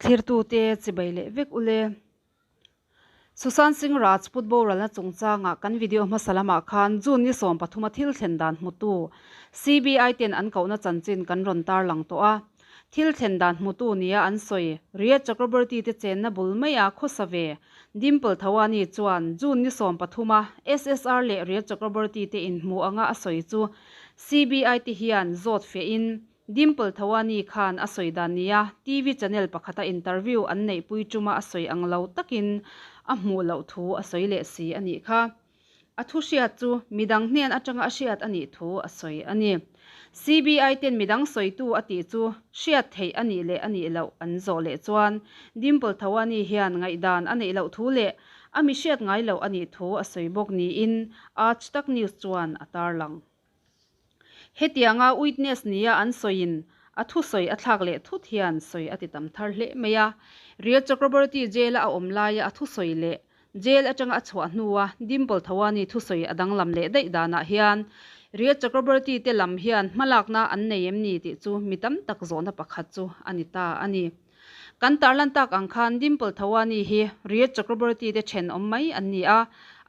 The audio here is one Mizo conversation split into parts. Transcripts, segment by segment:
Thlirtute chibai leh vek ule. Sushant Singh Rajput boralna chungchanga kan video hmasa lamah khan June ni 13 a thil thlen dan hmutu CBI ten an kohna chanchin kan rawn tarlang tawh a. Thil thlen dan hmutu nia an sawi Rhea Chakraborty te chenna bul maia khawsa ve Dimple Thawani chuan June ni 13 a SSR leh Rhea Chakraborty te inhmu anga a sawi chu CBI te hian zawt fiahin Dimple Thawani khan a sawi dan nia TV channel pakhata interview an neihpui tuma a sawi ang lo takin a hmuh loh thu a sawi leh si a nih kha. A thu hriat chu midang hnen atanga a hriat a nih thu a sawi a ni. CBI ten midang sawitu a tih chu hriat theih a nih leh a nih loh an zawh leh chuan Dimple Thawani hian ngaihdan a neih loh thu leh a mi hriat ngai loh a nih thu a sawi bawk niin Aaj Tak News chuan a tarlang. Hetianga witness nia an sawiin a thusawi a thlak leh thut hian sawi a ti tam thar hle mai a. Rhea Chakraborty jail-a a awm laia a thusawi leh jail atanga a chhuah hnua Dimple Thawani thusawi a danglam leh daih danah hian Rhea Chakraborty te lam hian hmalakna an nei em ni tih chu mi tam tak zawhna pakhat chu a ni ta a ni. Kan tarlan tak ang khan Dimple Thawani hi Rhea Chakraborty te thenawm mai an ni a,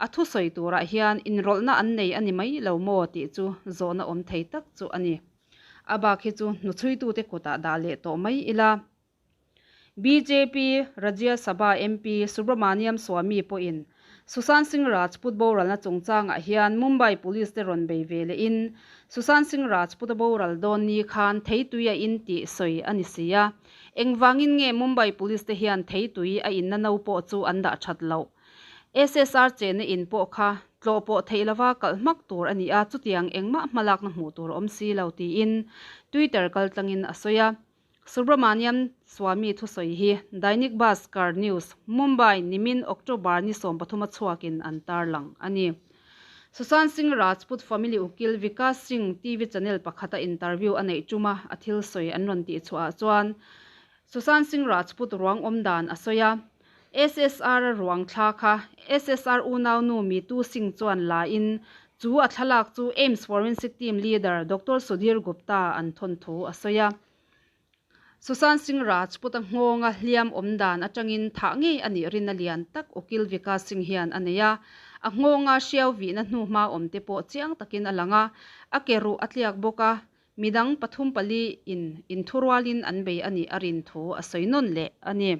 a thusawi turah hian inrawlhna an nei a ni mai lo maw tih chu zawhna awm thei tak chu a ni. A bak hi chu hnuchhuitute kutah dah leh tawh mai ila. Bjp Rajya Sabha MP Subramaniam Swamy pawhin Sushant Singh Rajput boralna chungchangah hian Mumbai Police te rawn bei ve lehin Sushant Singh Rajput a boral dawn ni khan theitui a in tih sawi a ni si a. Engvangin nge Mumbai Police te hian theitui a inna no pawh chu an dah that loh? SSR chenna in pawh kha tlawh pawh theih lova kalh hmak tur a ni a, chutiang engmah hmalakna hmuh tur a awm si lo tiin Twitter kaltlangin a sawi a. Subramaniam Swamy thusawi hi Dainik Bhaskar News, Mumbai, nimin October ni 13 a chhuakin an tarlang a ni. Sushant Singh Rajput family ukil Vikas Singh TV channel pakhata interview a neih tuma a thil sawi an rawn tih chhuahah chuan Sushant Singh Rajput ruang awm dan a sawi a. SSR a ruang thla kha SSR unaunu Mitu Singh chuan la in chu a thlalak chu AIIMS Forensic Team Leader Doctor Sudhir Gupta an thawn thu a sawi a. Sushant Singh Rajput a nghawnga hliam awm dan atangin thah ngei a nih rinna lian tak Ukil Vikas Singh hian a nei a. A nghawnga hriau vihna hnuhma awm te pawh chiang takin a lang a, a ke ruh a tliak bawk a, midang pathum pali in inthurualin an bei a nih a rin thu a sawi nawn leh a ni.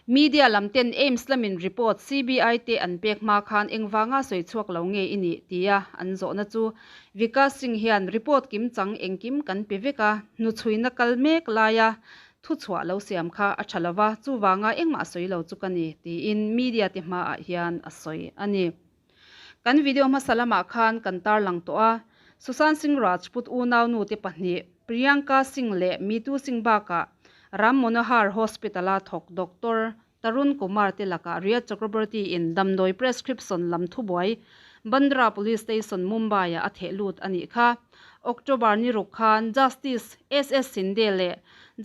Media lam ten AIIMS lamin report CBI te an pek hma khan engvanga sawi chhuak lo nge i nih tia an zawhna chu Vikas Singh hian report kim chang engkim kan pe vek a, hnuchhuina kal mek laia thuchhuah lo siam kha a tha lova, chuvanga engmah sawi lo chu ka ni tiin media te hmaah hian a sawi a ni. Kan video hmasa lamah khan kan tarlang tawh a, Sushant Singh Rajput unaunu te pahnih Priyanka Singh leh Mitu Singh bakah Ram Manohar Hospital-a thawk Doctor Tarun Kumar te lakah Rhea Chakraborty in damdawi prescription lam thubuai Bandra Police Station, Mumbai-ah a theh lut a nih kha. October ni ruk khan Justice SS Shinde leh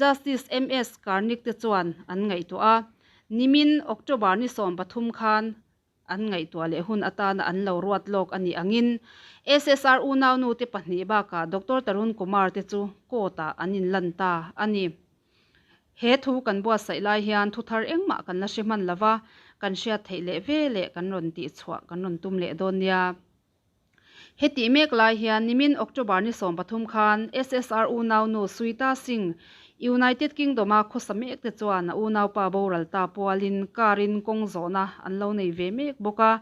Justice MS Karnik te chuan an ngaihtuah a, nimin October ni 13 khan An ngaihtuah leh hun atana an lo ruat lawk a nih angin SSR unaunu te pahnih bakah Doctor Tarun Kumar te chu court ah an inlan ta a ni. He thu kan buatsaih lai hian thu thar engmah kan la hre hman lova, kan hriat theih leh ve leh kan rawn tihchhuah kan rawn tum leh dawn nia. Hetih mek lai hian nimin October ni 13 khan SSR unaunu Suita Singh, United Kingdom-a khawsa mek te chuan a unaupa boral ta pualin car-in kawng zawhna an lo nei ve mek bawk a.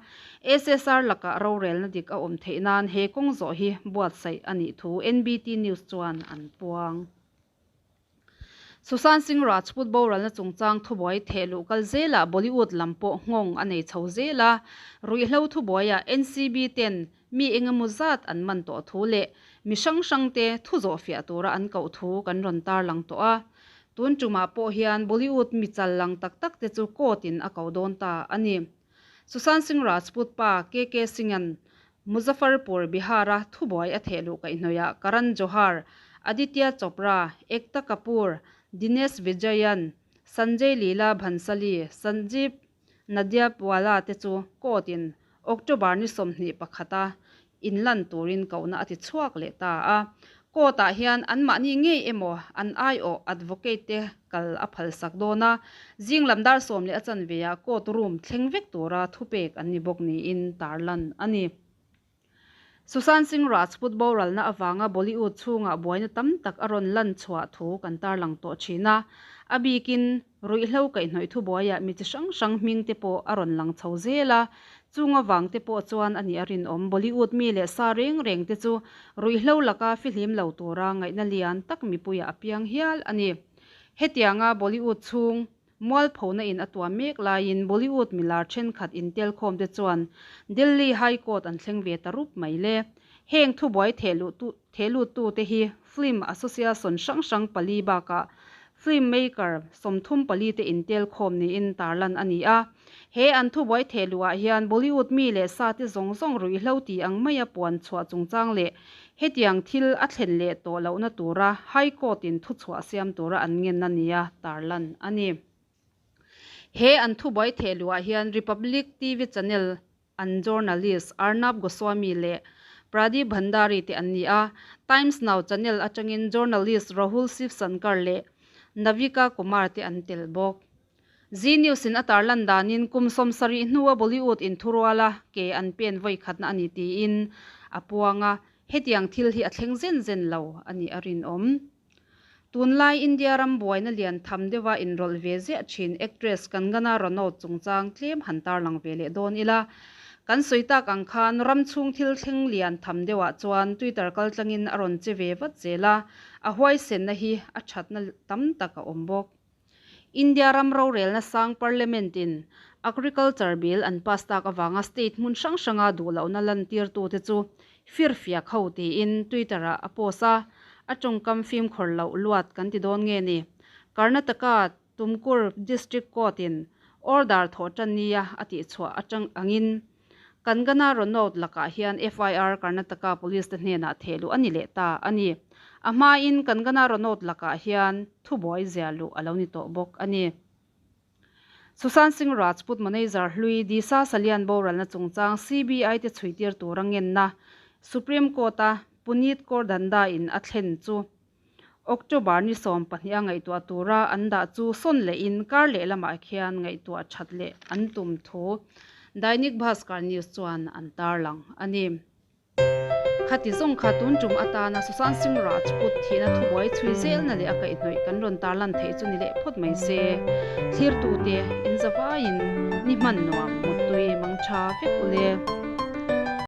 SSR lakah rorelna dik a awm theih nan he kawng zawh hi buatsaih a nih thu NBT News chuan an puang. Sushant Singh Rajput boralna chungchang thubuai thehluh kal zelah Bollywood lam pawh nghawng a nei chho zel a, ruihhlo thubuaiah NCB ten mi engemaw zat an man tawh thu leh mi hrang hrangte thu zawhfiah tura an koh thu kan rawn tarlang tawh a. Tun tumah pawh hian Bollywood mi chal lang tak tak te chu court in a ko dawn ta a ni. Sushant Singh Rajput pa KK Singh-a'n Muzaffarpur, Bihar-a thubuai a thehluh kaihhnawihah Karan Johar, Aditya Chopra, Ekta Kapoor, Dinesh Vijayan, Sanjay Leela Bhansali, Sanjeev Nadiadwala te chu court-in October ni 21 a inlan turin kohna a ti chhuak leh ta a. Court-ah hian anmahni ngei emaw an aiawh advocate te kal a phalsak dawn a, zing lam dar 10 a chanveah court room thleng vek tura thupek an ni bawk niin tarlan a ni. Sushant Singh Rajput boralna avanga Bollywood chhungah buaina tam tak a rawn lan chhuah thu kan tarlang tawh thin a, a bikin ruihhlo kaihhnawih thubuaiah mi chi hrang hrang hming te pawh a rawn lang chho zel a, chung avang te pawh chuan a nih a rinawm. Bollywood mi leh sa reng reng te chu ruihhlo laka fihlim lo tura ngaihna lian tak mipuiah a piang hial a ni. Hetianga Bollywood chhung Mualphona in a tuam mek laiin Bollywood milar thenkhat intelkhawm te chuan Delhi High Court an thleng ve ta rup mai le. Heng thubuai thehlut te hi Film Association hrang hrang pali bakah Film Maker 34 te intelkhawm niin tarlan a ni a. He an thubuai thehluhah hian Bollywood mi leh sa te zawng zawng ruihhlo ti ang maia puan chhuah chungchang leh hetiang thil a thlen leh tawh lohna tura High Court in thuchhuah siam tura an ngen a nia tarlan a ni. He an thubuai thehluhah hian Republic TV channel an journalist Arnab Goswami leh Pradeep Bhandari te an ni a, Times Now channel atangin journalist Rahul Shivshankar leh Navika Kumar te an tel bawk. Zee News in a tarlan danin kum 70 hnua Bollywood in thuruala ke an pen vawi khatna a ni tiin a puang a, hetiang thil hi a thleng zen zen lo a nih a rinawm. Tunlai India ram buaina lian tham deuha inrawlh ve ziah thin actress Kangana Ranaut chungchang tlem han tarlang ve leh dawn ila. Kan sawi tak ang khan ram chhung thil thleng lian tham deuhah chuan Twitter kaltlangin a rawn che ve vat zel a, a huaisenna hi a thatna tam tak a awm bawk. India ram rorelna sang Parliament in Agriculture Bill an pass tak avanga state hmun hrang hranga duhlohna lantirtute chu firfiak ho tiin Twitter ah a post a, a tawngkam fimkhawr loh luat kan ti dawn nge ni? Karnataka Tumkur District Court in order thawh tan nia a tihchhuah atang angin Kangana Ranaut lakah hian FIR Karnataka Police te hnenah thehluh a ni leh ta a ni. A hmain Kangana Ranaut lakah hian thubuai zia luh a lo ni tawh bawk a ni. Sushant Singh Rajput manager hlui Disha Salian boralna chungchang CBI te chhuitir tura ngenna Supreme Court-a Puneet Kaur Dhanda in a thlen chu October ni 12 a ngaihtuah tura an dah chu sawn lehin kar leh lamah khian ngaihtuah that leh an tum thu Dainik Bhaskar News chuan an tarlang a ni. Khati zawng kha tun tum atana Sushant Singh Rajput thihna thubuai chhui zelna leh a kaihhnawih kan rawn tarlan theih chu ni leh phawt mai se. Thlirtute inzavaiin ni hman nuam muttui mangtha vek ule.